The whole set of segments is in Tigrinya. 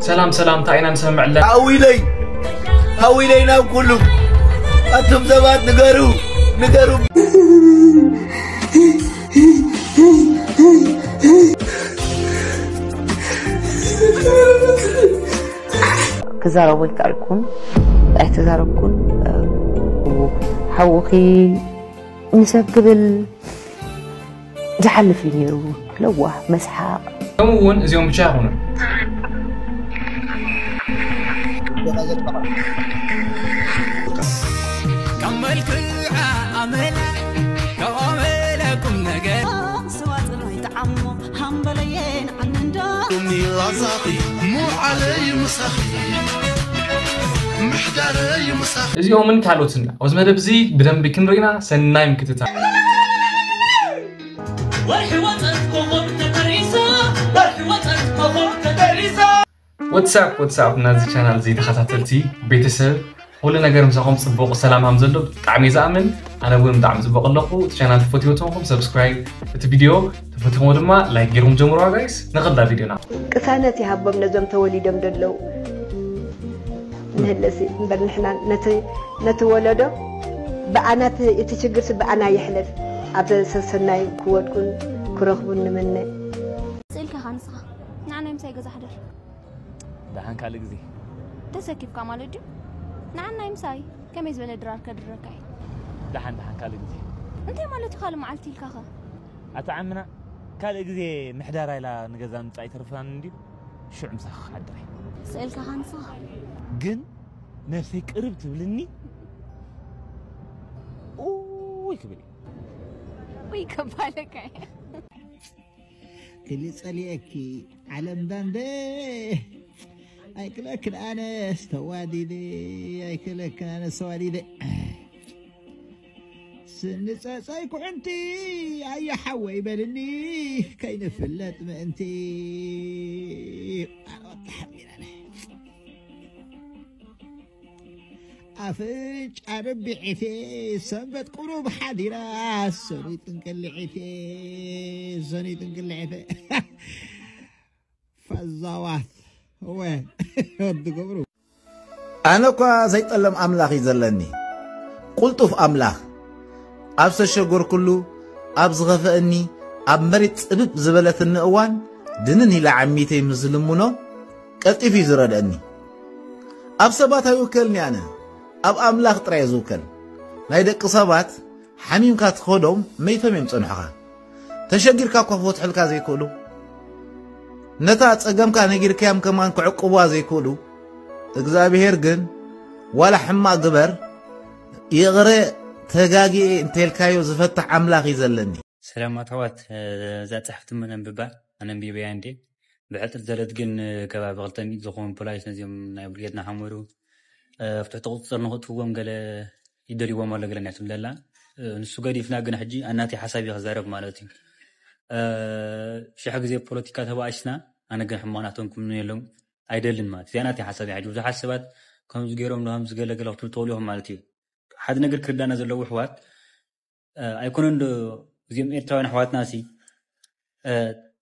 ሰላም ሰላም፣ እንታይ ኢና ንሰምዕ ኣለና? ኣዊለይ ኣዊለይ ናብ ኩሉ ኣቱም ሰባት ንገሩ ንገሩ። ክዛረቦ ኣይከኣልኩን፣ ኣይተዛረብኩን። ሓውኺ ንሰብ ክብል ዝሓልፍ እዩ ነይሩ። ለዋህ፣ መስሓቕ። ከምኡ እውን እዚኦም ብቻ ኣይኮኑን። ካብ መልክዓ ኣመል ካብ ኣመለ ቁም ነገር ስዋ ጽባይ ጠዓሞ ሃምበለየን ዓንንዶ ቁሚ ላዛኺ ሙዓለይ ምሳኺ ምሕዳረይ ምሳኺ እዚኦምን ካልኦትን ኣብዚ መደብ እዚ ብደንቢ ክንርኢና ሰናይ ምክትታል። ወርሒ ወጸት ኮኾብ ተጠሪሳ ወርሒ ወጸት ኮኾብ ተጠሪሳ What's up what's up ናዚ ቻናል እዚ ተኸታተልቲ ቤተሰብ፣ ኩሉ ነገር ምሳኹም ጽቡቕ ሰላም ሃም ዘሎ ብጣዕሚ እየ ዝኣምን። ኣነ እውን ብጣዕሚ ጽቡቕ ኣለኹ። እቲ ቻናል ተፈትዎ ተኾንኩም ሰብስክራይብ፣ እቲ ቪድዮ ተፈትኹሞ ድማ ላይክ ገይርኩም ጀምሩዋ ጋይስ። ንኸዳ ቪድዮና። ቅሳነት ይሃቦም ነዞም ተወሊዶም ዘለዉ ንህለሲ እምበር ንሕና ነቲ ነቲ ወለዶ ብኣና እቲ እቲ ችግርሲ ብኣና ይሕለፍ ኣብ ሰሰናይ ክወድቁን ክረኽቡን ንምነ። ስእልካ ኻ ንስኻ ንዓናይ ምሳይ ገዛ ሕደር። ደሓን ካልእ ግዜ። ተሰኪፍካ ማለት ድዩ? ንዓናይ ምሳይ ከመይ ዝበለ ድራር ከድረካ እዩ። ደሓን ደሓን ካልእ ግዜ። እንታይ ማለት እዩ ካልእ መዓልቲ ኢልካ ኸ? ኣታ ዓምና ካልእ ግዜ ምሕዳራ ኢላ ንገዛ ምጻእ ኣይተርፋን እንድዩ። ሽዑ ምሳኻ ክሓድር እየ። ስእልካ ኻ ንስኻ? ግን ነብሰይ ቅርብ ትብልኒ ኡይ ክብል እየ። ውይ ከባለካ እየ። ክሊ ጸሊኤኪ ዓለም ባንበ ኣይክለክን ኣነስ ተዋዲደ ኣይክለክን ኣነስ ተዋዲደ ስኒ ጸጸይ ኩዕንቲ ኣየ ሓወይ በልኒ ከይንፍለጥ ምእንቲ ኣወጣ ሓቢረነ ኣፍንጫ ርቢዒቴ ሰንበት ቁሩብ ሓዲራ ሰኑይ ጥንቅልዒቴ ሰኑይ ጥንቅልዒቴ ፈዛዋት እወ ወዲ ገብሩ ኣነ እኳ ዘይጠለም ኣምላኽ እዩ ዘለኒ፣ ቁልጡፍ ኣምላኽ። ኣብ ዝተሸገርኩሉ፣ ኣብ ዝኸፍአኒ፣ ኣብ መሬት ጽብብ ዝበለትኒ እዋን ድንን ኢለ ዓሚተይ ምስ ዝልምኖ ቀልጢፉ እዩ ዝረድአኒ። ኣብ ሰባት ኣይውከልኒ ኣነ፣ ኣብ ኣምላኽ ጥራይ እየ ዝውከል። ናይ ደቂ ሰባት ሓሚምካ ትኸዶም መይቶም እዮም ጸንሑኻ። ተሸጊርካ እኳ ክፈትሑልካ ዘይክእሉ፣ ነታ ጸገምካ ነጊርካዮም ከማን ክዕቅቡዋ ዘይክእሉ፣ እግዚኣብሄር ግን ዋላ ሕማቕ ግበር ይቕረ ተጋግየ እንተልካዮ ዝፈትሕ ኣምላኽ እዩ ዘለኒ። ሰላም ኣሕዋት፣ እዛ ጽሕፍቲ ምን ኣንብባ ኣነ ኣንቢበያ እንዴ ብሕጽር ዘለት ግን ከባቢ ክልተ ሚእቲ ዝኾኑ ፖላይስ ነዚኦም ናይ ብርጌድ ንሓመዱ ኣብ ትሕቲ ቁጽጽር ንኽእትውዎም ገለ ይደልይዎም ኣሎ ገለ ናይ ትብል ዘላ። ንሱ ገዲፍና ግን ሕጂ ኣናተይ ሓሳብ እየ ክዛረብ ማለት እዩ። ሽሕ ግዜ ፖለቲካ ተባኣሽና ኣነ ግን ሕማቕ ናቶም ክምንየሎም ኣይደልን ማለት እዚኣ ናተይ ሓሳብ እያ። ሕጂ ብዙሓት ሰባት ከምዚ ገይሮም ዶ ከምዚ ገለ ገለ ክትብሉ ትኽእሉ ኢኹም ማለት እዩ። ሓደ ነገር ክርዳና ዘለዎ ኣሕዋት ኣይኮነን ዶ እዚኦም ኤርትራውያን ኣሕዋትና ሲ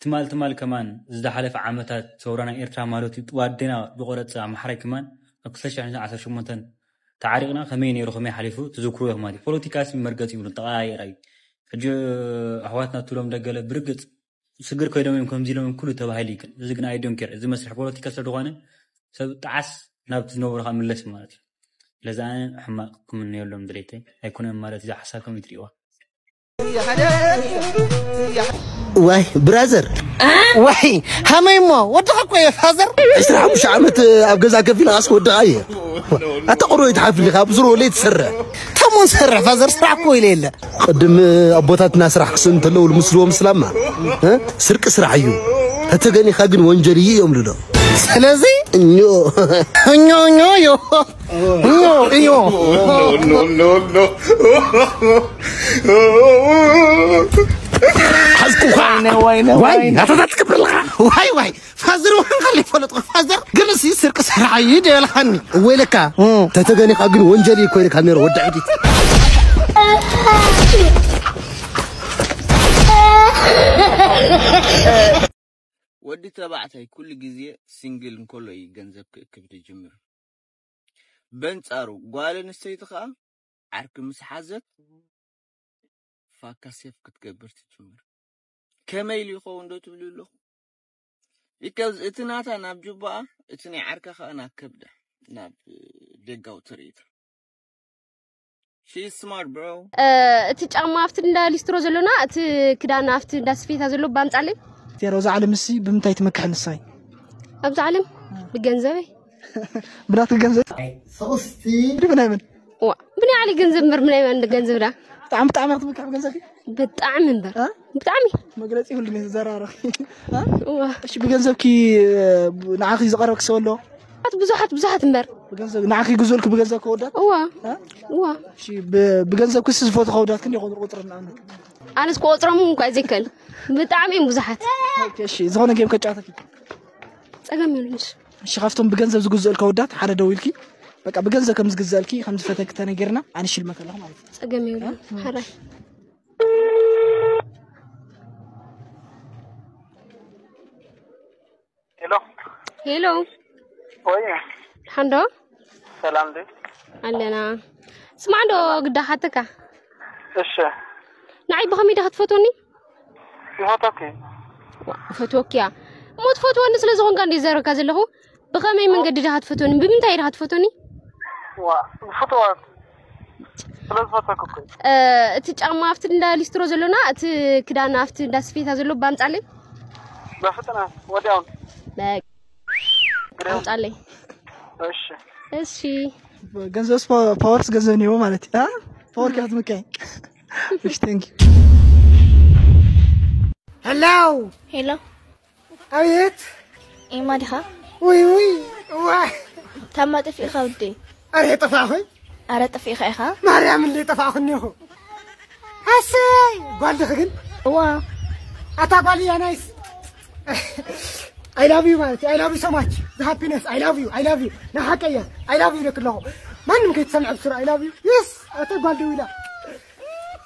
ትማል ትማል ከማን ዝሓለፈ ዓመታት ሰውራ ናይ ኤርትራ ማለት እዩ ጥዋዴና ዝቆረጸ ኣምሓራይ ከማን ኣብ ክልተ ሽሕን ዓሰርተ ሸሞንተን ተዓሪቕና ከመይ ነይሩ ከመይ ሓሊፉ ትዝክሩ ኢኹም ማለት እዩ። ፖለቲካ ሲ መርገጽ ይብሉ ተቐያየራ እዩ። ሕጂ ኣሕዋትና ትብሎም ደገለ ብርግጽ ስግር ኮይዶም እዮም ከምዚ ኢሎም እዮም ኩሉ ተባሂሉ ይክል እዚ ግን ኣይዶን ኬር እዚ መስርሕ ፖለቲካ ስለ ዝኾነ ሰብ ጣዓስ ናብቲ ዝነበሩኻ ምለስ ማለት እዩ። ስለዚ ኣነ ሕማቕ ክምነየሎም ድሌተይ ኣይኮነን ማለት እዛ ሓሳብ ከመይ ትርእይዋ? ዋይ ብራዘር ዋይ ሃመይ እሞ ወድኻ እኮ እየ ፋዘር ዕስራ ሓሙሽተ ዓመት ኣብ ገዛ ከፊልኻስ ወድኻ እየ ኣታ ቁሩብ ኣይትሓፍልኻ ብስሩ ወለይ ትሰርሕ ታሞ ንሰርሕ ፋዘር ስራሕ እኮ ኢለ የለ ቅድም ኣቦታትና ስራሕ ክስእኑ እንተለዉ ምስልዎም ስላማ ስርቂ ስራሕ እዩ ተተገኒኻ ግን ወንጀል እዩ እዮም ልሎ ስለዚ እኞ እኞ እኞ እዮ እዮ እዮ ሓዝኩኻ ዋይ ኣታታት ትገብር ኣለኻ ዋይ ዋይ ፋዘር ወሓንካ ለይፈለጥኩ ፋዘር ግን እሲ ስርቂ ስራሕ እዩ ደበልኻኒ እወ ኢለካ ተተገኒኻ ግን ወንጀል እዩ ኮይልካ ነይሩ ወዲ ዕዲት ወዲ ተባዕታይ ኩሉ ግዜ ሲንግል እንከሎ እዩ ገንዘብ ክእክብ ትጅምር። በንጻሩ ጓል ኣንስተይቲ ኸኣ ዓርኪ ምስ ሓዘት ፋካ ሴፍ ክትገብር ትጅምር። ከመይ ኢሉ ይኸውን ዶ ትብሉ ኣለኹ? Because እቲ ናታ ናብ ጁባኣ፣ እቲ ናይ ዓርካ ኸኣ ናብ ከብዳ፣ ናብ ደጋዊ ትርኢት። She's smart, bro. እ፣ እቲ ጫማ ኣብቲ እንዳ ሊስትሮ ዘሎና፣ እቲ ክዳን ኣብቲ እንዳ ስፌታ ዘሎ ባምጻለይ። ቴሮ፣ እዛ ዓለም እሲ ብምንታይ ትምክሕ ንሳይ? ኣብዛ ዓለም ብገንዘበይ። ብናትኪ ገንዘብ? ፍቕስቲ። ብናይ መን? ዋ፣ ብናይ ዓሊ ገንዘብ እምበር ብናይ መን ገንዘብ ዳ? ብጣዕሚ፣ ብጣዕሚ ኢኻ ትምክሕ ብገንዘብኪ? ብጣዕሚ እምበር። እ? ብጣዕሚ። መግለጺ ሁሉ ነው የተዘራረብ። እ? ዋ። እሺ፣ ብገንዘብኪ፣ እ፣ ንዓኺ ዝቐረብኪ ሰብ ኣሎ? ብዙሓት፣ ብዙሓት፣ ብዙሓት እምበር። ብገንዘብ፣ ንዓኺ ይግዝኡልኪ ብገንዘብ ከወዳት? እዋ። እ? እዋ። እሺ፣ ብ-፣ ብገንዘብኪ እሱ ዝፈትዎ ከወዳት ክንደይ ይኾኑ ቁጽሪ ንኣብነት? ኣነስ ክቆጽሮም እኳ ዘይክእል። ብጣዕሚ እዮም ብዙሓት። ኦኬ፣ እሺ፣ ዝኾነ ጌም ከጫወተኪ? ጸገም የብሉን። እሺ፣ ካብቶም ብገንዘብ ዝግዝኡልኪ ከወዳት ሓደ ደው ኢልኪ፣ በቃ ብገንዘብ ከም ዝግዝኣልኪ፣ ከም ዝፈተኪ ተነጊርና፣ ኣነ ሽልመት ኣለኹ ማለት እዩ። ጸገም የብሉን። እ? ሓራይ። ሄሎ። ሄሎ። ወይ። ሓንዶ? ሰላም ዶ? ኣለና። ስማዕ ዶ ግዳ ሓተካ? እሺ። ንዓይ ብኸመይ ዳ ክትፈትወኒ? ይፈትወኪ። ዋ፣ እፈትወኪያ። እሞ ትፈትወኒ ስለ ዝኾንካ እንደ ዘረካ ዘለኹ፣ ብኸመይ መንገዲ ዳ ክትፈትወኒ? ብምንታይ ዳ ክትፈትወኒ? ዋ፣ ብፍትዋት። ስለ ዝፈተኩ እኮ። እ፣ እቲ ጫማ ኣብቲ እንዳ ሊስትሮ ዘሎና፣ እቲ ክዳን ኣብቲ እንዳ ስፌታ ዘሎ ባምጻለይ። በፍጥነት፣ ወዲያውን። በ-፣ ግሬው። ኣምጻለይ። እሺ። እሺ። ገንዘብ ስፖ-፣ ፓወርስ ገንዘብ ነው ማለት። አ? ፓወር ከት ምቀኝ። እሺ፣ thank you። ሄሎ። ሄሎ። ኣቤት። ኤማ ዲኻ? ውይ፣ ውይ፣ ዋ። ታማ ጠፊእኻ ውዴ? ኣረ፣ ጠፋእኹ። ኣረ፣ ጠፊእኻ ኢኻ? ማርያም፣ እንደ ጠፋእኹ እኒኹ። ኣሰይ፣ ጓል ዲኺ ግን? እዋ። ኣታ ጓል እያ፣ ናይስ። I love you ማለት፣ I love you so much። The happiness፣ I love you፣ I love you። ናይ ሓቀይ እያ፣ I love you ኢለኪ ኣለኹ። ማንም ከይትሰምዐ ብስሩ፣ I love you። የስ፣ ኣታ ጓል ደዊላ።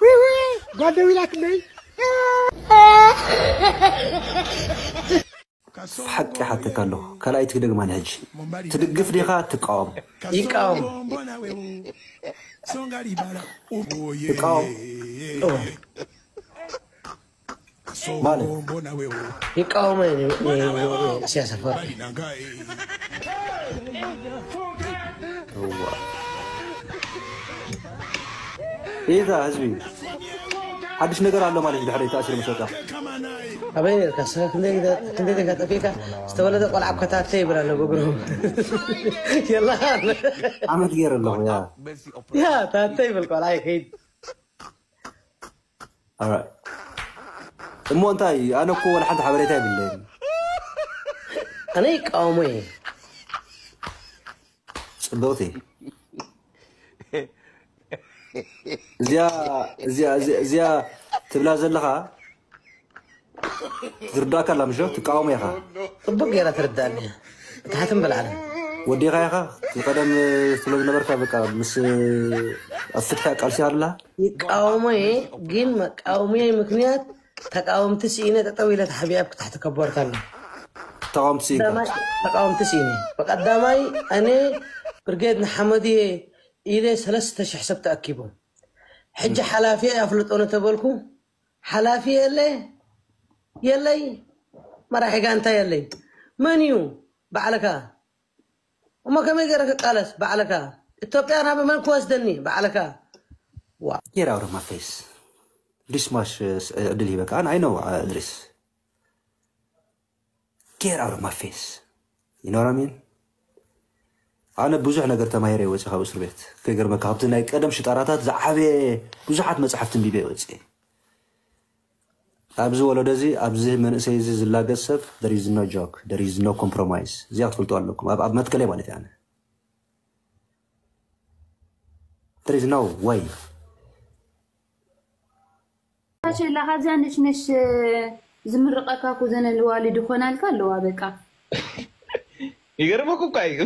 ውይ፣ ውይ፣ ጓል ደዊላትለይ። ሓቂ ሓተካ ኣለኹ። ካልኣይቲ ክደግማ ሕጂ። ትድግፍ ዲኻ ትቃወም? ይቃወም። ትቃወም። እወ። ማለት? ይቃወም ን-፣ ን-፣ ን-፣ ኢሳያስ ኣፈወርቂ። እዋ። ይዛ ህዝቢ ሓድሽ ነገር ኣሎ ማለት እዩ። ድሕሪ ተኣሲሩ መሸጣ ኣበይ ነርካ? ሰ-፣ ክንደይ፣ ክንደይ ደጋ ጠፊእካ? ዝተወለደ ቆልዓ እኮ ታተ ይብል ኣሎ ብእግሩ። የላ። ዓመት ገይረ ኣለኹ፣ ያ። ያ፣ ታተ ይብል ቆልዓ ይኸይድ። Alright። እሞ እንታይ? ኣነ እኮ ወላ ሓንቲ ሓበሬታ የብለይን። ኣነ ይቃወሞ እየ። ጽብቕቲ። እዚኣ፣ እዚኣ፣ እዚኣ፣ እዚኣ ትብላ ዘለኻ ትርዳእካ ኣላ፣ ምሽ? ትቃወሞ ኢኻ። ጽቡቅ ገይራ ትርዳእኒ እያ። ብታሕትን ብላዕልን። ወዲኻ ኢኻ፣ እቲ ቀደም ስለ ዝነበርካ፣ በቃ፣ ምስ፣ ኣብ ፍትሒ ኣቃልሲ ኣላ። ይቃወሞ እየ፣ ግን መቃወምየይ ምክንያት ተቃወምቲ ስኢነ ጠጠው ኢለ ተሓቢኣ ኣብ ታሕቲ ከቦርካ ኣሎ። ተቃወምቲ ስኢንካ? ቀዳማይ ተቃወምቲ ስኢነ። ብቀዳማይ ኣነ ብርጌድ ንሓመዱ እየ ኢለ ሰለስተ ሽሕ ሰብ ተኣኪቦም። ሕጂ ሓላፊ ኣፍልጦ ነተበልኩ፣ ሓላፊ የለ፣ የለይ፣ መራሒ ጋንታ የለይ። መን እዩ? ባዕልካ። እሞ ከመይ ገይረ ክቃለስ? ባዕልካ። ኢትዮጵያ ናብ መን ክወስደኒ? ባዕልካ። ዋ። Get out of my face። ዲስማሽ፣ እ፣ ዕድል ሂበካ። ኣነ፣ I know፣ እ፣ እድሪስ። Get out of my face። You know what I mean? ኣነ ብዙሕ ነገር ተማሂረ እየ ወፂእ ካብ እስር ቤት። ከይገርመካ፣ ካብቲ ናይ ቀደም ሽጣራታት ዝዓበየ ብዙሓት መፅሓፍቲ ኣንቢበ እየ ወፂእ። ኣብዚ ወለዶ እዚ፣ ኣብዚ መንእሰይ እዚ ዝላገጽ ሰብ፣ there is no joke, there is no compromise። እዚኣ ክትፈልጡ ኣለኩም። ኣብ፣ ኣብ መትከለይ ማለት እየ ኣነ። There is no way። ታሸላ ካብዚኣ ነሽነሽ ዝምርቐካ እኮ ዘነ ልዋሊ ድኾናልካ ኣለዋ በቃ። ይገርመኩ እኳ እዩ።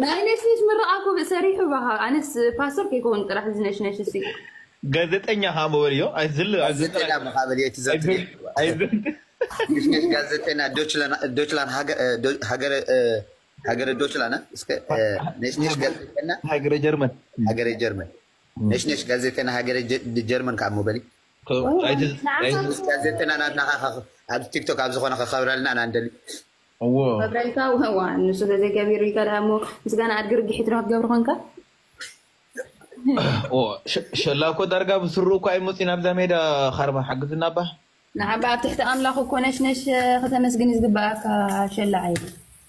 ናይ ነሽነሽ ምርቓ እኮ ሰሪሑ ባኻ። ኣነስ ፓስተር ከይከውን ጥራሕ ዝነሽነሽ እሲ። ጋዜጠኛ ሃሞ በልዮ፣ ኣይዝል፣ ኣይዝል። ጋዜጠኛ መኻበል እየ፣ ትዘብጥ እየ። ኣይዝል። ነሽነሽ ጋዜጠና ዶችላን ዶችላን ሃገ- እ፣ ዶ- ሃገረ እ፣ ሃገረ ዶችላን እ፣ እስከ እ፣ ነሽነሽ ጋዜጠና ሃገረ ጀርመን ሃገረ ጀርመን ነሽነሽ ጋዜጠና ሃገረ ጀ- ጀርመን ካብ ሞበሊ ኣይት- ንዓኻ ኣይት- ነሽነሽ ጋዜጠና ናትናኻ ከ- ኣብ ቲክቶክ ኣብ ዝኾነ ከኸብረልና ኢና ንደሊ እዎ መብረልካ ዋ ንሱ ተዘይገቢሩ ኢልካ ደኣ እሞ ምስጋና ኣድጊ ርግሒት ዶ ክትገብር ኮንካ? እዎ ሸ- ሸላ እኮ ዳርጋ ብስሩ እኮ ኣይመፅእ ናብዛ ሜዳ። ካርማ ሓግዝና ባ ንዓባ ኣብ ትሕቲ ኣምላኽ እኮ ነሽነሽ ከተመስግን እዩ ዝግበኣካ። ሸላ ዓይኒ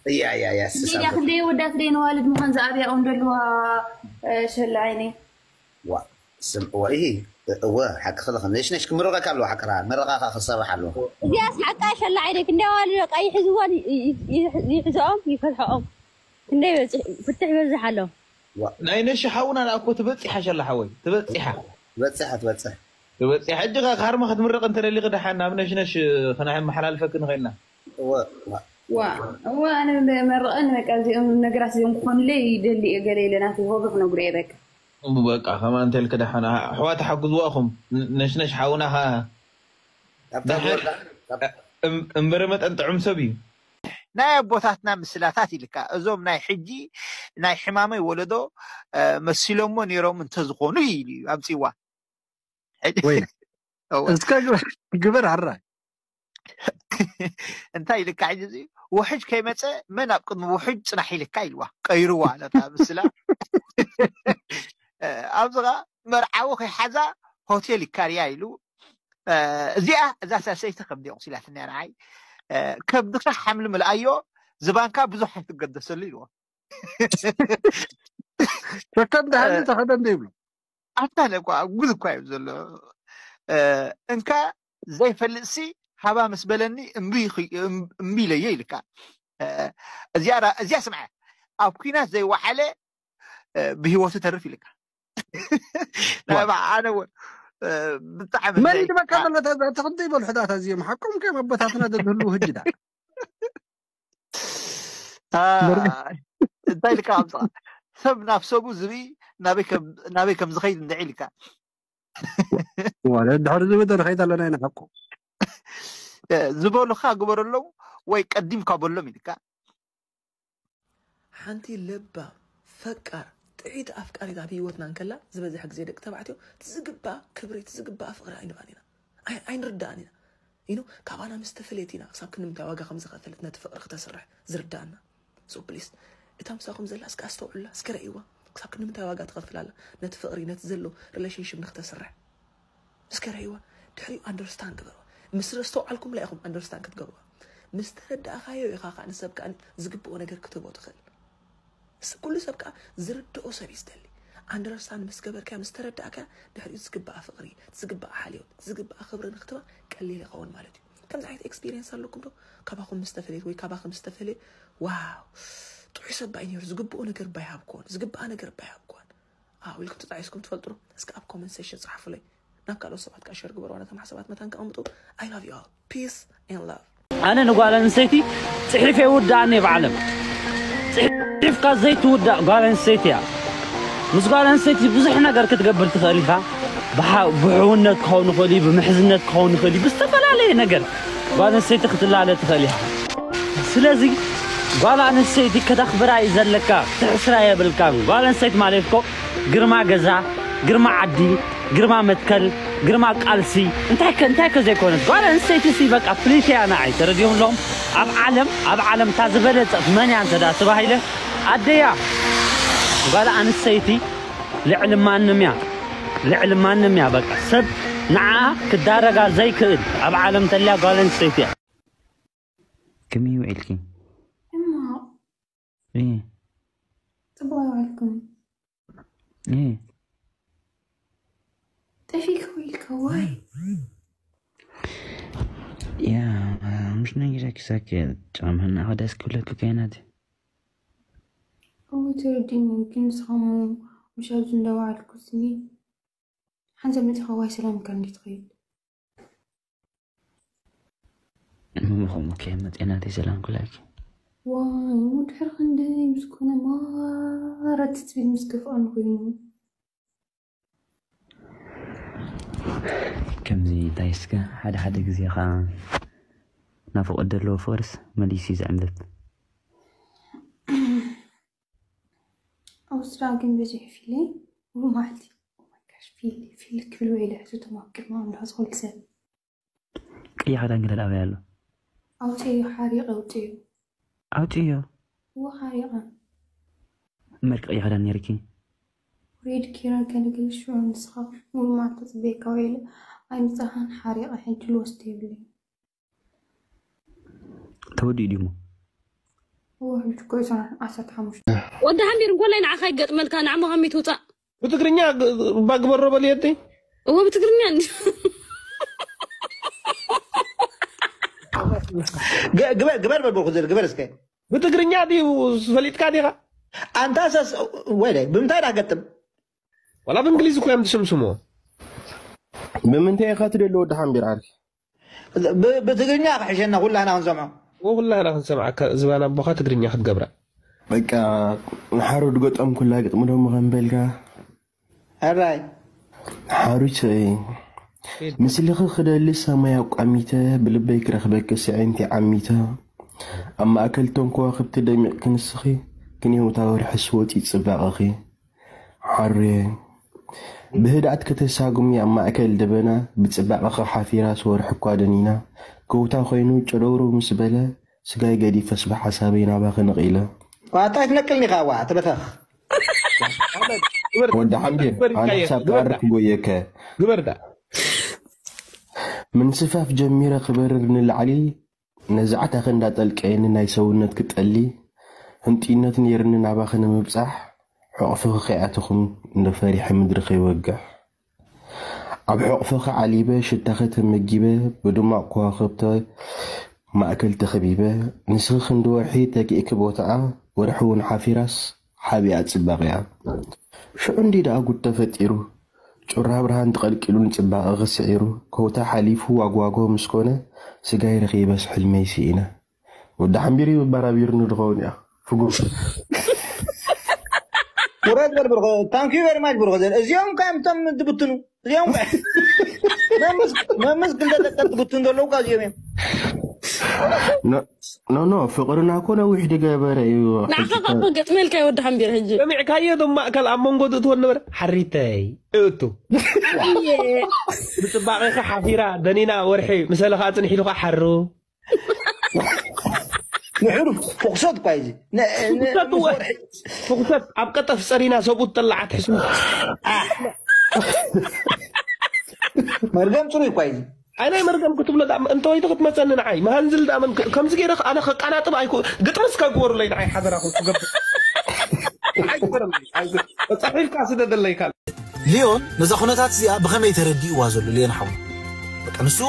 እያ እያ እያ እንዴ ድያ ክንደይ ወዳት ደይ ነዋልድ ምዃን ዝኣብያ እውን ደልዋ። ሸላ ዓይኒ ዋ ስም እወ ይሂ እወ ሓቂ ክልኽ ነሽነሽ ክምርቐካ ኣለዎ ሓቅራ መረቓኻ ክሰርሕ ኣለዎ እዚኣስ ሓቃ ሸላ ዓይነ ክንደይ ኣዋልድ በቃ ይሕዝዋን ይ- ይ- ይሕዝኦም ይፈልሐኦም ክንደይ በፂ- ፍትሕ ይበዝሕ ኣሎ። ናይ ነሽ ሓውና ደኣ እኮ ትበፂሓ ሸላ ሓወይ ትበፂሓ ትበፅሕ ትበፅሕ ትበፂሓ ሕጂ ኸ ካርማ ክትምረቕ እንተደሊኺ ደሓን ናብ ነሽነሽ ከነመሓላልፈኪ ንኽእልና እወ እወ ዋ እዋ ኣነ መርቐን በቃ እዚኦም ነገራት እዚኦም ክኾኑለይ ይደሊ እየ ገለ ኢለ ናተይ ሆቢ ክነግሮ እየ በቃ። እምቡ በቃ ከማን ተልክ ደሓን ኣሕዋት ሓግዝዋኹም። ነሽነሽ ሓውና ኸ ካብታ ዝወርዳ ካብ- እም- እምበረ መጠን ጥዑም ሰብ እዩ። ናይ ኣቦታትና ምስላታት ኢልካ እዞም ናይ ሕጂ ናይ ሕማመይ ወለዶ እ፣ መሲሎሞ ነይሮም እንተዝኾኑ ኢሉ እዩ ኣምፅዋ ወይ እወ። እስከ ግበር- ግበር ኣራ እንታይ ኢልካ ሕጂ እዚ ውሕጅ ከይመፀ መን ኣብ ቅድሚ ውሕጅ ፅናሕ ኢልካ ኢልዋ ቀይርዋ ነታ ምስላ እ፣ ኣብዚ ኸዓ መርዓዊ ከይሓዛ ሆቴል ይካርያ ኢሉ እ፣ እዚኣ እዛ ሳሰይቲ ከምዚ ቁሲላትኒ ንዓይ እ፣ ከብድካ ሓምሊ ምልኣዮ ዝባንካ ብዙሕ ኣይትገደሰሉ ኢልዎ ሸከም ደሃሊ ተኸደ እንደ ይብሎ ኣታ እኳ ጉድ እኳ እዩ ዘሎ እ፣ እንካ ዘይፈልጥሲ ሃባ ምስ በለኒ እምቢ ይኽ- እም- እምቢ ኢለዮ ኢልካ እ፣ እዚኣ ራ- እዚኣ ስምዐ ኣብ ኩናት ዘይወዓለ እ፣ ብህይወቱ ተርፍ ኢልካ ናይ በ- ኣነ እውን እ፣ ብጣዕሚ መን ዘይ- ይድበካ ዘሎ ተክንተ ይበሉ ሕዳታ እዚኦም ሓቆም ከም ኣቦታትና ዘዝህልው ህጅዳ አ፣ እንታይ ኢልካ ኣምፃ ሰብ ናብ ሰቡ ዝርኢ ናበይ ከም- ናበይ ከም ዝኸይድ እንድዒ ኢልካ ዋለ ድሕሪ ዝብደር ከይድ ኣለና ኢና ሓቁ እ፣ ዝበሉኻ ግበረሎም ወይ ቀዲምካ በሎም ኢልካ ሓንቲ ለባም ፈቃር ጥዒት ኣፍቃሪት ኣብ ህይወትና እንከላ ዝበዝሐ ግዜ ደቂ ተባዕትዮ ትዝግባእ ክብሪ ትዝግባእ ፍቅሪ ኣይንባን ኢና ኣይ- ኣይንርዳእን ኢና ኢኖ ካባና ምስ ተፈለየት ኢና ክሳብ ክንምንታይ ዋጋ ከም ዝኸፈለት ነቲ ፍቅሪ ክተስርሕ ዝርዳእና so please እታ ምሳኹም ዘላ እስከ ኣስተውዕሉላ እስከ ረእይዋ ክሳብ ክንምንታይ ዋጋ ትኸፍል ኣላ ነቲ ፍቅሪ ነቲ ዘሎ relationship ንክተስርሕ እስከ ረእይዋ ድሕሪኡ understand ግበርዋ ምስ ኣስተውዓልኩምላ ኢኹም understand ክትገብርዋ ምስ ተረዳእኻዮ ኢኻ ከዓ ንሰብ ከዓ ዝግብኦ ነገር ክትህቦ ትኽእል ስ- ኩሉ ሰብ ከዓ ዝርድኦ ሰብ እዩ ዝደሊ understand ምስ ገበርካዮ ምስ ተረዳእካዮ ድሕሪኡ ዝግባኣ ፍቅሪ ዝግባኣ ሓልዮት ዝግባኣ ክብሪ ንክትባ ቀሊል ይኸውን ማለት እዩ ከምዚ ዓይነት experience ኣለኩም ዶ ካባኹም ምስ ተፈለየት ወይ ካባኹም ምስ ተፈለየ ዋው ጥዑይ ሰብ ባይ ነይሩ ዝግብኦ ነገር ባይ ሃብክዎን ዝግባኣ ነገር ባይ ሃብክዎን ኣው ኢልኩም ተጣዒስኩም ትፈልጡ ዶ እስከ ኣብ comment section ፃሓፉለይ ናብ ካልኦት ሰባት ከዓ share ግበርዋ ነቶም ሓሳባት መታን ከቐምጡ I love you all peace and love ኣነ ንጓል ኣንስተይቲ ፅሒፍ የውድኣኒ እየ ብዓለም ፅሒፍካ ዘይትውዳእ ጓል ኣንስተይቲ እያ ምስ ጓል ኣንስተይቲ ብዙሕ ነገር ክትገብር ትኽእል ኢኻ ብሓ- ብሕውነት ክኸውን ይኽእል እዩ ብምሕዝነት ክኸውን ይኽእል እዩ ብዝተፈላለየ ነገር ጓል ኣንስተይቲ ክትላለ ትኽእል ኢኻ ስለዚ ጓል ኣንስተይቲ ከተኽብራ እዩ ዘለካ ክትሕስራ የብልካን ጓል ኣንስተይቲ ማለት እኮ ግርማ ገዛ ግርማ ዓዲ ግርማ መትከል ግርማ ቃልሲ እንታይ ከ እንታይ ከ ዘይኮነት ጓል ኣንስተይቲ ሲ በቃ ፍልይቲ እያ ንዓይ ተረዲኦም ኣለኹም ኣብ ዓለም ኣብ ዓለም እታ ዝበለጸት መን እያ እንተ ተባሂለ ኣደያ ጓል ኣንስተይቲ ልዕሊ ማንም እያ ልዕሊ ማንም እያ በቃ ሰብ ንዓ ክዳረጋ ዘይክእል ኣብ ዓለም ተልያ ጓል ኣንስተይቲ እያ ከመይ ውዒልኪ? ሕማቕ እየ ፅቡቅ ኣይዋልኩም እየ ጠፊእካ ውዒልካ ዋይ ያ ምሽ ነጊረኪ ሳኪ ጫማና ከዳስ ክብለኪ ከይናት እወ ተረዲኒ ግን ንስኻሞ ምሽ ኣብዚ እንዳወዓልኩ ስኒ ሓንሳብ መፂኻ ዋይ ሰላም ኢልካ እንዲ ትኸይድ ምምኹም ከ መጤናተይ ሰላም ክላኪ ዋይ እሞ ድሕሪ ክንደይ ምስ ኮነ ማራ ትፅቢት ምስ ከፍኣኒ ኮይኑ ከምዚ እንታይ እስከ ሓደ ሓደ ግዜ ከዓ ናፍቖት ዘለዎ ፍቕርስ መሊሱ እዩ ዝዕንብብ። ኣብ ስራ ግን ብዙሕ ፊሊ ሙሉ መዓልቲ። Oh my gosh፣ ፊሊ ፊሊ ክብል ወይለ ሕቶ ተማክር ማም ዳስ ኩሉ ሰብ ቀይሕ ክዳን ገለ ኣበይ ኣሎ? ኣውፅእዮ፣ ሓሪቕ ኣውፅእዮ። ኣውፅእዮ። እዎ ሓሪቐ። መርክ ቀይሕ ክዳን ነይርኪ? ሬድ ኪራ ገልግል ሽዑ ንስኻ ሙሉ መዓልቲ ፅበየካ ወይለ ኣይምፃኻን፣ ሓሪቐ፣ ሕጂ ልወስድ የብለይ። ተወዲኡ ድዩሞ? እዎ ሕጂ እኮ እዩ ሰዓት ዓሰርተ ሓሙሽተ። ወዲ ሓምቢር እንኮላይ ንዓኻ ይገጥመልካ፣ ንዓሞ ከመይ ትውፃእ? ብትግርኛ ግ- እባ ግበሮ በልየቲ። እዎ ብትግርኛ እንዲ- ግ- ግበር ግበር በልበልኩ ዘለ ግበር እስከ። ብትግርኛ ድዩ ፈሊጥካ ዲኻ? ኣንታ ሰስ ወይ ዳይ ብምንታይ ዳ ገጥም? ዋላ ብእንግሊዝ እኮ እዮም ዝስምስሞ። ብምንታይ ኢኻ ትደሊ ወዲ ሓምቢር ዓርኪ? ብ- ብትግርኛ ክሕሸና ኩላና ክንሰምዖ። ወኩላና ክንሰምዓካ ዝባን ኣቦኻ ትግርኛ ክትገብራ። በቃ ንሓሩድ ገጠም ኩላ ግጥሚ ደሞ ከም በልካ ሕራይ ሓሩድ ሰበይ ምስልኺ ክደሊ ሰማይ ኣቋሚተ ብልበይ ክረኽበኪ ስዒንቲ ዓሚተ ኣብ ማእከል ቶም ከዋኽብቲ ደሚቕ ክንስኺ ክንየውታ ወርሒ ስወፂ ፅባቐኺ ሓሩየ ብህድኣት ከተሳጉሚ ኣብ ማእከል ደበና ብፅባቐኺ ሓፊራ ስወርሒ እኳ ደኒና ከውታ ኮይኑ ጨደውረው ምስ በለ ስጋይ ገዲፈስ ብሓሳበይ ናባኺ ነቒለ። ዋታ ትነቅልኒ ኻዋ ተበተኽ። ወዲ ሓምቢር ኣነ ክሳብ ክዓርፍ ክጎየከ ግበር ዳ ምንስፋፍ ጀሚረ ክበርር ንላዕሊ ነዛዕታኺ እንዳጠልቀየኒ ናይ ሰውነት ክጠሊ ህንጥይነት ነይርኒ ናባኺ ንምብፃሕ ሕቕፍኺ ከይኣተኹም እንዶ ፈሪሐ ምድሪ ከይወግሕ ኣብ ሕቕፍኺ ዓሊበ ሽታኺ ተመጊበ ብድማቕ ከዋኽብቲ ማእከል ተኸቢበ ንስኺ ክንዲ ወርሒ ተኪእኪ ቦታኣ ወርሒ እውን ሓፊራስ ሓቢኣ ፅባቕያ ሽዑ እንዲ ደኣ ጉድ ተፈጢሩ ጩራ ብርሃን ተቐልቂሉ ንፅባቐኺ ስዒሩ ከውታ ሓሊፉ ዋግዋጎ ምስ ኮነ ስጋይ ረኺበስ ሕልመይ ስኢነ ወዲ ሓምቢር እዩ ባራቢርኒ ድኸውን እያ ፍጉር ውረድ በል ብርኾ። Thank you very much ብርኾ። እዚኦም ከ እቶም ትብትኑ እዚኦም ከ መምስ መምስ ክንደ ደቀ ትብትኑ ዘለዉ ካ እዚኦም እዮም። ኖ ኖ ፍቕርና እኮ ነዊሕ ድገበረ እዩ ንዓኻ እኮ ገጥመልካ ወዲ ሓምቢር ሕጂ ሰሚዕካዮ ዶ ማእከል ኣብ መንጎ ትእትወ ነበረ ሓሪተይ እቱ እየ ብፅባቐኺ ሓፊራ ደኒና ወርሒ ምሰለኻ ፅንሕ ኢሉካ ሓሩ ንሕሉ ፍቑሰት እኳ እዩ እዚ። ን- ን- ፍቑሰት እወ። ምስ ወርሒ ፍቑሰት ኣብ ቀጠፍ ፀሪና ሰብኡት ጠላዓት ሕስሙ መርገም ፅሩይ እኳ እዩ እዚ። ኣይ ናይ መርገም ክትብሎ ዳ እንተወይቶ ክትመፀኒ ንዓይ መሃንዝል ዳ መን ከምዚ ገይረ ኣነ ከቃናጥብ ኣይኮ ግጥምስ ከግበሩለይ ንዓይ ሓደራኹም ክገብር ኣይግበረለይ ኣይግበረ- ፃሒፍካ ስደደለይ ካል ሊዮን ነዛ ኩነታት እዚኣ ብኸመይ ተረዲእዋ ዘሎ ሊዮን ሓው በቃ ንሱ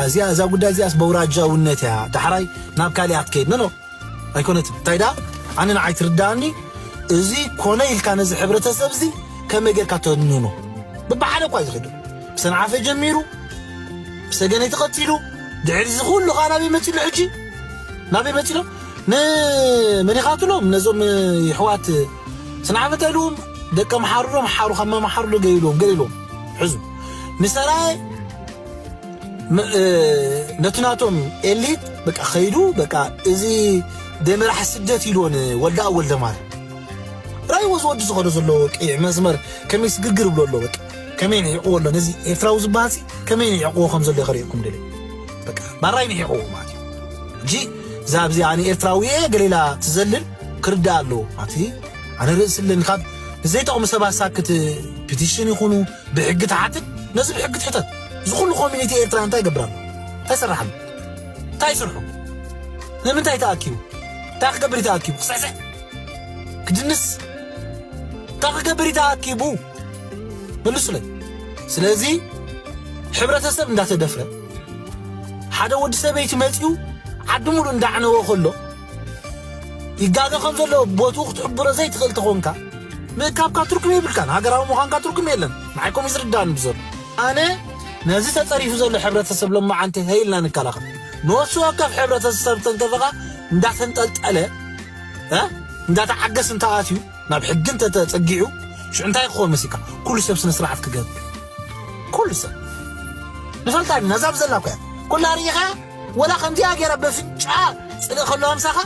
እዚኣ እዛ ጉዳይ እዚኣስ በውራጃውነት እያ ዳሕራይ ናብ ካሊኣ ክትከይድ ኖ ኣይኮነትን እንታይ ዳ ኣነ ንዓይ ትርዳኣኒ እዚ ኮነ ኢልካ ነዚ ሕብረተሰብ እዚ ከመይ ጌርካ ተንኖ ብባሓደ እኳ ዝኸዱ ብሰንዓፈ ጀሚሩ ብሰገነይ ተቐቲሉ ድሕሪ እዚ ኩሉ ከዓ ናበይ መፂሉ ሕጂ ናበይ መፂሎም ንመኒኻትሎም ነዞም ይሕዋት ስንዓፈ እንታይ ኢልዎም ደቂ ኣምሓሩ ዶ ኣምሓሩ ካብ ኣምሓሩ ዶ ገይልዎም ገለ ኢልዎም ሕዙ ንሰራየ ነቲ ናቶም ኤሊት በቃ ከይዱ በቃ እዚ ደመራሕ ስደት ኢልዎ ንወልደኣ ወልደማርያም ራይዎ ዝወዲ ዝኸዶ ዘሎ ቀይሕ መስመር ከመይ ስግርግር ብሎ ኣሎ በቃ ከመይ ንዒቕዎ ኣሎ ነዚ ኤርትራዊ ዝበሃልሲ ከመይ ንዒቕዎ ከም ዘሎ ከርእየኩም ደለ በቃ ባራይ ንዒቕዎ ማለት እዩ እጂ እዛ ኣብዚ ኣነ ኤርትራዊ እየ ገሌላ ትዘልል ክርዳእ ኣለዎ ማለት ኣነ ርእሲ ኣለኒ ካብ ንዘይጠቕሙ ሰባት ሳክት ፒቲሽን ይኹኑ ብሕጊ ትሓትት ነዚ ብሕጊ ትሕተት እዚ ኩሉ ኮሚኒቲ ኤርትራ እንታይ ይገብር ኣሎ እንታይ ይሰርሕ ኣሎ እንታይ ይስርሑ ንምንታይ ተኣኪቡ እንታይ ክገብር እዩ ተኣኪቡ ክስዕስዕ ክድንስ እንታይ ክገብር እዩ ተኣኪቡ መልሱለይ ስለዚ ሕብረተሰብ እንዳተደፍረ ሓደ ወዲ ሰበይቲ መፂኡ ዓዲ ሙሉ እንዳዕነወ ከሎ ይጋገ ከም ዘሎ ቦትኡ ክትሕብሮ ዘይትኽእል ተኾንካ ምእካብካ ትርጉም የብልካን ሃገራዊ ምዃንካ ትርጉም የለን ንዓይኮም ዝርዳን ብዘሎ ኣነ ነዚ ተፀሪፉ ዘሎ ሕብረተሰብ ሎማዓንቲ ሀይልና ንከላኸል ነሱ ወከፍ ሕብረተሰብ ተንከፈኻ እንዳተንጠልጠለ እንዳተዓገስ እንተኣትዩ ናብ ሕጊ እንተተፀጊዑ ሽዑ እንታይ ክኸውን መሲልካ ኩሉ ሰብ ስነ ስርዓት ክገብር ኩሉ ሰብ ንፈልጣ ኢና እዛ ብዘላ እኮ እያ ኩላ ርኢኻ ወላ ከምዚኣ ገይራ በፍንጫ ጽልእ ከለዋ ምሳኻ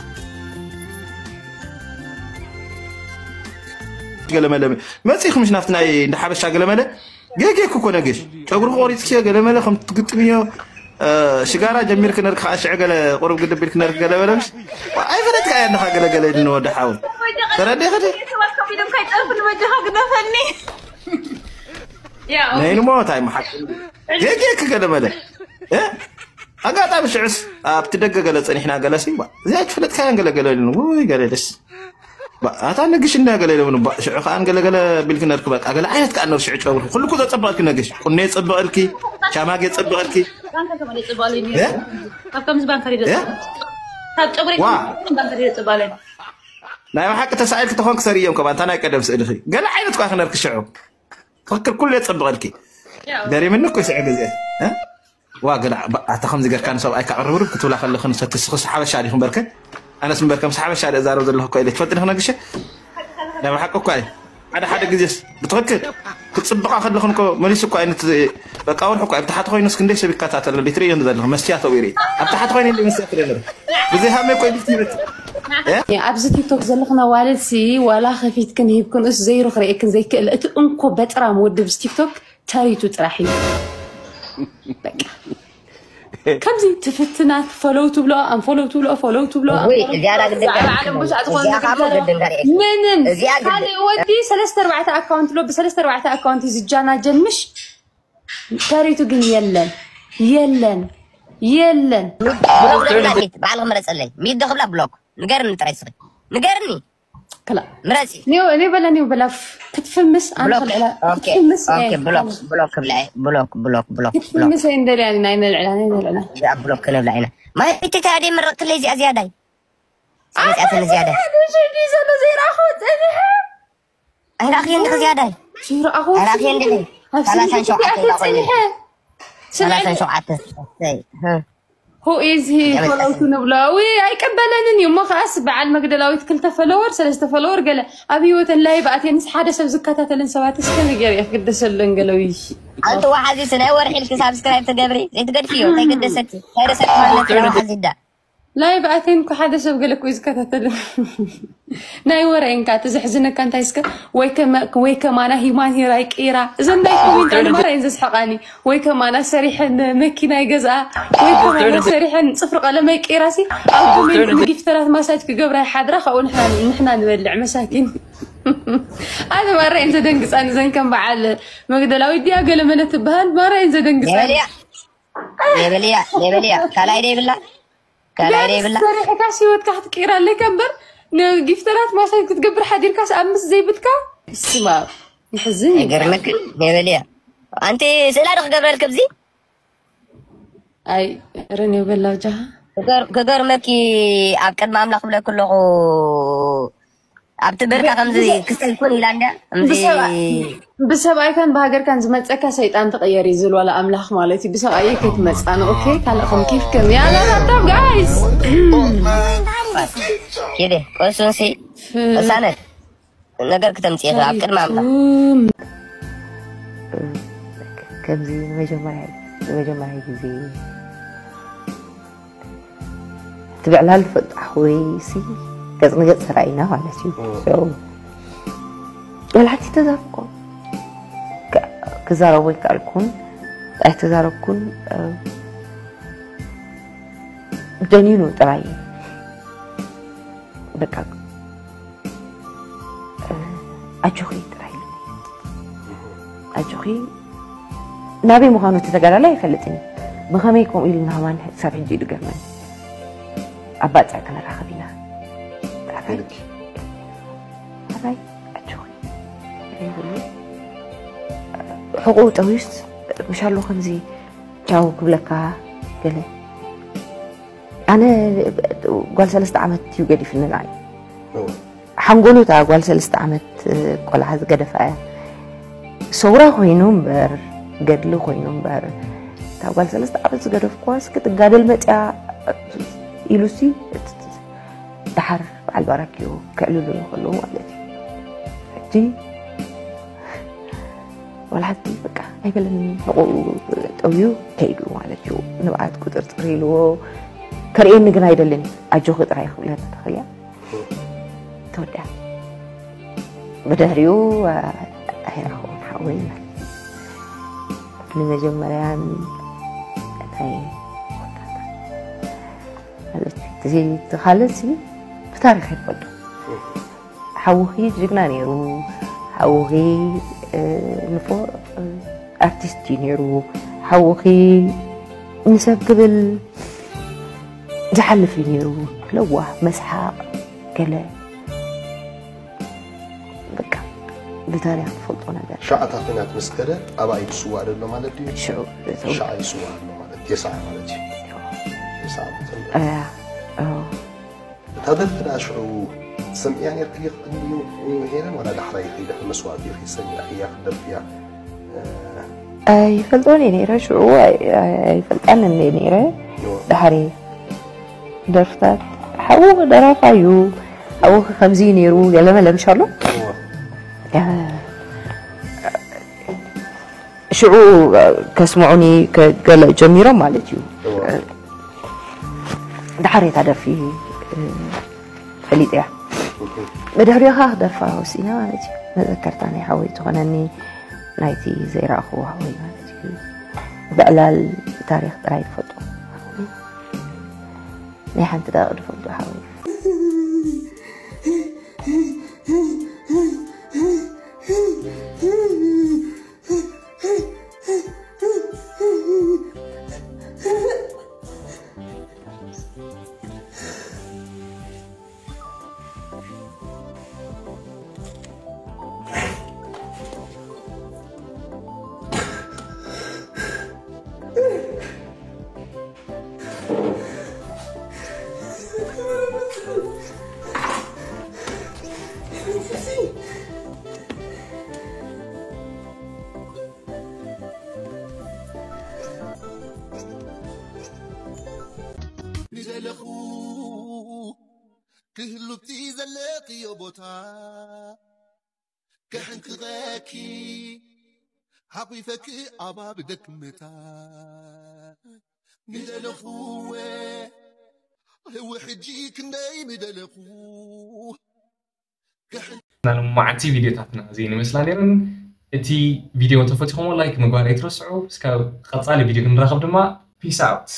ገለመለ መጺኹ ምሽ ናብቲ ናይ እንዳ ሓበሻ ገለመለ ጌጌ እኮ ነገሽ ጨጉሪ ቆሪጽክዮ ገለመለ ከም ትግጥምዮ ሽጋራ ጀሚርክ ነርክ ከዓ ሽዕ ገለ ቁሩብ ግድብ ኢልክ ነርክ ገለመለ ምሽ ኣይፈለጥካ እያ እንኻ ገለገለ ኢልን ወዲ ሓው ተረዲኽዲ ነይንሞ ታይ መሓቅ ጌጌ ክገለመለ ኣጋጣሚ ሽዑስ ኣብቲ ደገ ገለ ጸኒሕና ገለሲ እዚኣ ትፈለጥካያን ገለገለ ኢልን ውይ ገለ ደስ ኣታ ንግሽ እንዳ ገለ ኢሎም ንባ ሽዑ ከኣ ገለ ገለ ቢልክ ነርክ በቃ ገለ ዓይነት ከኣ ነር ሽዑ ጨብርኩ ኩሉ እኮ ዘጸብቐልኪ ነግሽ ቁኖ የጸብቐልኪ ቻማግ የጸብቐልኪ ካብ ከምዚ ባንከር ይደጽ ካብ ጨጉሪ ባንከር ይደጽ ባለ ናይ ብሓቂ ተሳኢልኪ ተኾንክ ሰሪ እዮም ከባ እንታ ናይ ቀደም ስእልኺ ገለ ዓይነት ከኣ ክነርክ ሽዑ ትኽክል ኩሉ የጸብቐልኪ ገሪምኒ እኮ ይስዕብ እዚ ዋ ገለ ኣታ ከምዚ ገርካ ንሰብኣይ ካቕርብርብ ክትብላ ከለኽን ሰክስኽስ ሓበሻ ዲኹም በርከ ኣነስ ምበርከ ምስ ሓበሻ ደ እዛረብ ዘለኹ እኮ ኢለ ትፈልጥኒ ክነግሸ ናይ ብሓቂ እኳ እዩ ሓደ ሓደ ግዜስ ብትኽክል ክትፅብቓ ከለኽን እኮ መሊሱ እኳ ኣይነት በቃ ወርሒ እኳ ብታሕቲ ኮይኑስ ክንደይ ሰብ ይከታተል ሊትሪ እየን ዘለኹ መስትያ ተዊሪ ኣብ ታሕቲ ኮይኑ እንደ መስትያ ትደለር ብዘይ ሃመ እኮ ኢልቲ ይበት ኣብዚ ቲክቶክ ዘለኽን ኣዋልድሲ ዋላ ከፊትክን ሂብክንስ ዘይሩኽ ርእክን ዘይክእል እቲ እንኮ በጥራም ውድብ ቲክቶክ ተሪቱ ጥራሕ እዩ። ከምዚ ትፍትና ፈለው ትብሎ ኣንፈለው ትብሎ ፈለው ትብሎ ምንም ካልእ ወዲ ሰለስተ ኣርባዕተ ኣካውንት ሎ ብሰለስተ ኣርባዕተ ኣካውንት ዝጃና ጀምሽ ተሪቱ ግን የለን የለን የለን ባዕልክ መረፀለይ ሚዶ ክብላ ብሎክ ንገርኒ ጥራይ ስኺ ንገርኒ ክላ ምረፂ ኒው እኔ በላ ኒው በላ ክትፍምስ ኣነ ብሎክ ከልዕላ ኦኬ ክትፍምስ ኦኬ እየ ብሎክ ብሎክ ክብላ እየ ብሎክ ብሎክ ብሎክ ክትፍምስ እየ እንደልያ ናይ ነልዕላ ናይ ነልዕላ እዚኣ ብሎክ ክነብላ ኢና ማይ እቲ ታዲያ ምረቕትለይ እዚኣ ዝያዳይ መፅኣትኒ ዝያዳይ ዘሎ ዘይረኣኹ ፀኒሐ ኣይረኣኽዮ እንዲኺ ዝያዳይ ዘይረኣኹ ኣይረኣኽዮ እንዲኺ ሰላሳን ሸውዓተን ኢና ኮይነ ፀኒሐ ሰላሳን ሸውዓተን Who is he follow ክንብሎ ዊ ኣይቀበለንን እዩ እሞ ከኣስ በዓል መግደላዊት ክልተ ፈለወር ሰለስተ ፈለወር ገለ ኣብ ህይወተን ላይ ብኣቴንስ ሓደ ሰብ ዝከታተልን ሰባት እስከ ነገር እየ ክግደሰለን ገለዊ ኣንቲ ወሓዚስ ናይ ወርሒ ኢልኪ ሳብስክራይብ ትገብሪ ዘይትገድፍዮ እንታይ ገደሰኪ እንታይ ደሰኪ ማለት ናይ ወሓዚ ዳ ላይ ብኣቴን እኮ ሓደ ሰብ ገለ እኮ እዩ ዝከታተል ናይ ወረ እንካ እቲ ዘሕዝነካ እንታይ እስከ ወይ ከመ- ወይ ከማና ሂማን ሄራይ ቀይራ እዘን ናይ ኮሜንት ኣነ ማራ እየን ዘስሐቃኒ ወይ ከማና ሰሪሐን መኪና ይገዝኣ ወይ ከማና ሰሪሐን ፅፍሪ ቀለመይ ቀይራ ሲ ኣብ ኮሜንት ንጊፍተራት ማሳጅ ክገብራ ይሓድራ ካብኡ ንሕና ንሕና ንበልዕ መሳኪን ኣነ ማራ እየን ዘደንግፃኒ ዘን ከም በዓል መግደላዊት ድያ ገለ መለ ትበሃል ማራ እየን ዘደንግፃኒ የበልያ የበልያ የበልያ ካልኣይ ደ ይብላ ካልኣይ ደ ይብላ ሰሪሕካስ ህይወትካ ክትቅይር ኣለካ እምበር ንጊፍተራት ማሳጅ ክትገብር ሓዲርካስ ኣብ ምስ ዘይብልካ ስማ ይሕዝን እዩ ይገርመክን የበልያ ኣንቲ ስእላ ዶ ክገብረልክ ኣብዚ ኣይ ረኔው በላው ጃሃ ክገር- ክገርመኪ ኣብ ቅድሚ ኣምላኽ ክብለክ ኣለኹ ኣብቲ በርካ ከምዚ ክስተይ ኩን ኢላ እንዳ ከምዚ ብሰብኣይካን ብሃገርካን ዝመፀካ ሰይጣን ተቀየር እዩ ዝብል ዋላ ኣምላኽ ማለት እዩ ብሰብኣየ ከይትመፃ ንኦኬ ካልእኹም ኪፍክም ያላታብ ጋይስ ኪደ ቆሱንሲ እሳነት ነገር ክተምፅእ ይኽእል ኣብ ቅድሚ ኣምላኽ ከምዚ ንመጀመርያ ንመጀመርያ ግዜ ትብዕላል ትፈልጣ ወይ ሲ ገጽ ንገጽ ተራኢና ማለት እዩ So፣ ወላ ሓንቲ ተዛረብኩም ክዛረቡ ይከኣልኩን ኣይተዛረብኩን ደኒኑ ጥራይ በቃ ኣጆኺ ጥራይ ኣጆኺ ናበይ ምዃኑ እቲ ተጋዳላይ ኣይፈልጥን እዩ ብኸመይ ከምኡ ኢሉ ናማን ክሳብ ሕጂ እዩ ድገርመን ኣብ ባፅዕ ክንራኸብ ኢና ኣባይ ኣጆኺ ሕቁ ጠውዩስ ምሻሎ ከምዚ ቻው ክብለካ ገለ ኣነ ጓል ሰለስተ ዓመት እዩ ገዲፍኒ ንዓይ ሓንጎሉ እታ ጓል ሰለስተ ዓመት ቆልዓ ዝገደፋ እያ ሰውራ ኮይኑ እምበር ገድሊ ኮይኑ እምበር እታ ጓል ሰለስተ ዓመት ዝገደፍኳስ ክትጋደል መፅያ ኢሉሲ ደሓር በዓል ባራኪዮ ከዕልሉ ከለዉ ማለት እዩ ሕጂ ዋላ ሓንቲ በቃ ኣይበለኒ ሕቁ ጠውዩ ከይዱ ማለት እዩ ንብዓት ቁፅርፅር ኢልዎ ከርእየኒ ግን ኣይደልን እዩ። ኣጆኺ ጥራይ ክብለኒ ተኽእያ ተወዲኣ። ብድሕሪኡ ኣይረኸቦን ሓወይ ማለት እዩ። ንመጀመርያን ናይ ማለት እቲ ካልእ ሲ ብታሪኽ ይፈልጦ። ሓውኺ ጅግና ነይሩ። ሓውኺ ንፎ ኣርቲስት እዩ ነይሩ። ሓውኺ ንሰብ ክብል ዝሓልፍ እዩ ነይሩ። ለዋህ መስሓቕ ገለ በቃ ብታሪኽ ትፈልጦ ነገር። ሻዕታ ኩናት ምስ ከደ ኣብኣ እዩ ዝስዋእ ዘሎ ማለት ድዩ? ሽዑ ሻዓ ይስዋእ ኣሎ ማለት የሳዕ ማለት እዩ። የሳዕ ማለት እዩ። እያ፣ ኦ፣ እታ ደርፊ ደኣ ሽዑ ትሰምዕያ ነርኪ ድዩ? ክቕድም እዩ ሄለን ዋላ ዳሕራይ ኢኺ ድሕሪ መስዋእቲ ኢኺ ሰሚዕኽያ ክትደርፍያ? ኣይፈልጦን እየ ነይረ። ሽዑ ኣይ- ኣይ- ኣይፈልጣን እንደ ነይረ። ድሓሪ ደርፍታት ሓዉ ደራፋ እዩ። ሓዉ ከምዚ እዩ ነይሩ ገለ መለ ምሻሎ። ሽዑ ከስምዑኒ ከ- ገለ ጀሚሮም ማለት እዩ። ድሓሪ እታ ደርፊ ፈሊጠያ። ብድሕሪኻ ክደርፋ ወሲነ ማለት እዩ። መዘከርታ ናይ ሓወይ ትኾነኒ ናይቲ ዘይረኣኽዎ ሓወይ ማለት እዩ። ብዕላል ታሪኽ ጥራይ ይፈልጦ። ናይ ሓንቲ ደቂቕ ዝፈልጦ ሓወይ። ንደለኹ ክህሉብቲ ዘለኽዮ ቦታ ክሕንክቐኪ ሓቑፈኪ ኣባብ ደክመታ ንደለኹወ ህዊ ሕጂ ክንደይ ምደለኹ ናይ ሎማዓንቲ ቪድዮታትና እዚን ይመስላ ነይረን። እቲ ቪድዮ እንተፈቲኹሞ ላይክ ምግባር ኣይትረስዑ። እስካብ ቀፃሊ ቪድዮ ክንራኸብ ድማ ፒስ ኣውት።